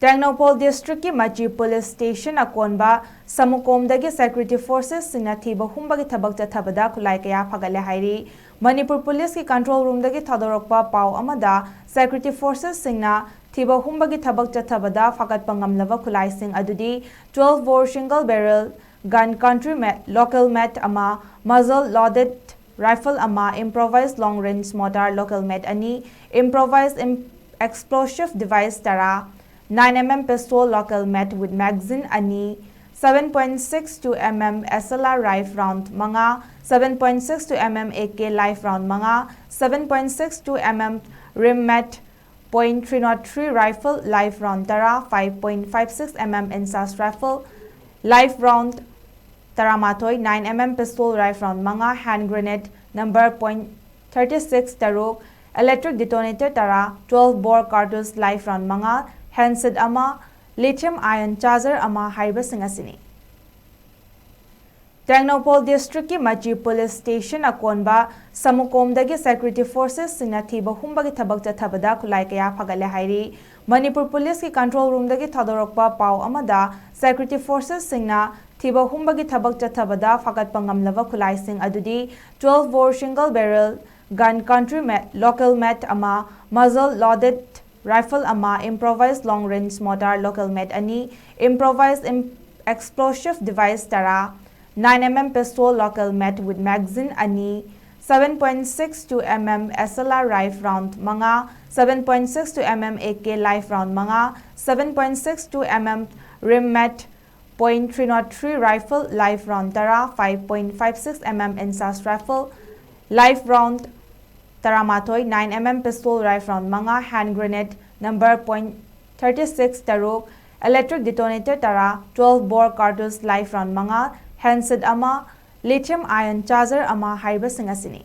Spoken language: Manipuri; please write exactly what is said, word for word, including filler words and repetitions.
ꯇꯦꯡꯅꯧꯄꯜ ꯗꯤꯁꯇ꯭ꯔꯤꯛꯀꯤ ꯃꯆꯤ ꯄꯨꯂꯤꯁ ꯁ꯭ꯇꯦꯁꯟ ꯑꯀꯣꯟꯕ ꯁꯃꯨꯀꯣꯝꯗꯒꯤ ꯁꯦꯀ꯭ꯌꯨꯔꯤꯇꯤ ꯐꯣꯔꯁꯦꯁꯁꯤꯡꯅ ꯊꯤꯕ ꯍꯨꯝꯕꯒꯤ ꯊꯕꯛ ꯆꯠꯊꯕꯗ ꯈꯨꯠꯂꯥꯏ ꯀꯌꯥ ꯐꯒꯠꯂꯦ ꯍꯥꯏꯔꯤ꯫ ꯃꯅꯤꯄꯨꯔ ꯄꯨꯂꯤꯁꯀꯤ ꯀꯟꯇ꯭ꯔꯣꯜ ꯔꯨꯝꯗꯒꯤ ꯊꯥꯗꯣꯔꯛꯄ ꯄꯥꯎ ꯑꯃꯗ, ꯁꯦꯀ꯭ꯌꯨꯔꯤꯇꯤ ꯐꯣꯔꯁꯦꯁꯁꯤꯡꯅ ꯊꯤꯕ ꯍꯨꯝꯕꯒꯤ ꯊꯕꯛ ꯆꯠꯊꯕꯗ ꯐꯥꯒꯠꯄ ꯉꯝꯂꯕ ꯈꯨꯠꯂꯥꯏꯁꯤꯡ ꯑꯗꯨꯗꯤ twelve bore single barrel gun, country made, local made ꯑꯃ, muzzle loaded rifle ꯑꯃ, improvised long range mortar local made ꯑꯅꯤ, improvised im- explosive device ꯇꯔꯥ, nine mm pistol local made with magazine ꯑꯅꯤ, seven point six two mm S L R live round ꯃꯉꯥ, seven point six two mm A K live round ꯃꯉꯥ, seven point six two mm rim made point three oh three rifle live round ꯇꯔꯥ, five point five six mm INSAS rifle live round ꯇꯔꯥꯃꯥꯊꯣꯏ, nine mm pistol live round ꯃꯉꯥ, hand grenade number point thirty six ꯇꯔꯨꯛ, electric detonator ꯇꯔꯥ, twelve bore cartridge live round ꯃꯉꯥ, handset ꯑꯃ, lithium ion charger ꯑꯃ ꯍꯥꯏꯔꯤꯕꯁꯤꯡ ꯑꯁꯤꯅꯤ꯫ ꯇꯦꯡꯅꯧꯄꯜ ꯗꯤꯁꯇ꯭ꯔꯤꯛꯀꯤ ꯃꯆꯤ ꯄꯨꯂꯤꯁ ꯁ꯭ꯇꯦꯁꯟ ꯑꯀꯣꯟꯕ ꯁꯃꯨꯀꯣꯝꯗꯒꯤ ꯁꯦꯀ꯭ꯌꯨꯔꯤꯇꯤ ꯐꯣꯔꯁꯦꯁꯁꯤꯡꯅ ꯊꯤꯕ ꯍꯨꯝꯕꯒꯤ ꯊꯕꯛ ꯆꯠꯊꯕꯗ ꯈꯨꯠꯂꯥꯏ ꯀꯌꯥ ꯐꯒꯠꯂꯦ ꯍꯥꯏꯔꯤ꯫ ꯃꯅꯤꯄꯨꯔ ꯄꯨꯂꯤꯁꯀꯤ ꯀꯟꯇ꯭ꯔꯣꯜ ꯔꯨꯝꯗꯒꯤ ꯊꯥꯗꯣꯔꯛꯄ ꯄꯥꯎ ꯑꯃꯗ, ꯁꯦꯀ꯭ꯌꯨꯔꯤꯇꯤ ꯐꯣꯔꯁꯦꯁꯁꯤꯡꯅ ꯊꯤꯕ ꯍꯨꯝꯕꯒꯤ ꯊꯕꯛ ꯆꯠꯊꯕꯗ ꯐꯒꯠꯄ ꯉꯝꯂꯕ ꯈꯨꯠꯂꯥꯏꯁꯤꯡ ꯑꯗꯨꯗꯤ twelve bore single barrel gun, country made, local made ꯑꯃ, muzzle loaded rifle ꯑꯃ, improvised long range mortar local made ꯑꯅꯤ, improvised im- explosive device ꯇꯔꯥ, nine mm pistol local made with magazine ꯑꯅꯤ, seven point six two mm S L R live round ꯃꯉꯥ, seven point six two mm A K live round ꯃꯉꯥ, seven point six two mm rim made point three oh three rifle live round ꯇꯔꯥ, five point five six mm INSAS rifle live round ꯇꯔꯥꯃꯥꯊꯣꯏ, nine mm pistol live round ꯃꯉꯥ, hand grenade number point thirty six ꯇꯔꯨꯛ, electric detonator ꯇꯔꯥ, twelve bore cartridge live round ꯃꯉꯥ, handset ꯑꯃ, lithium ion charger ꯑꯃ ꯍꯥꯏꯔꯤꯕꯁꯤꯡ ꯑꯁꯤꯅꯤ꯫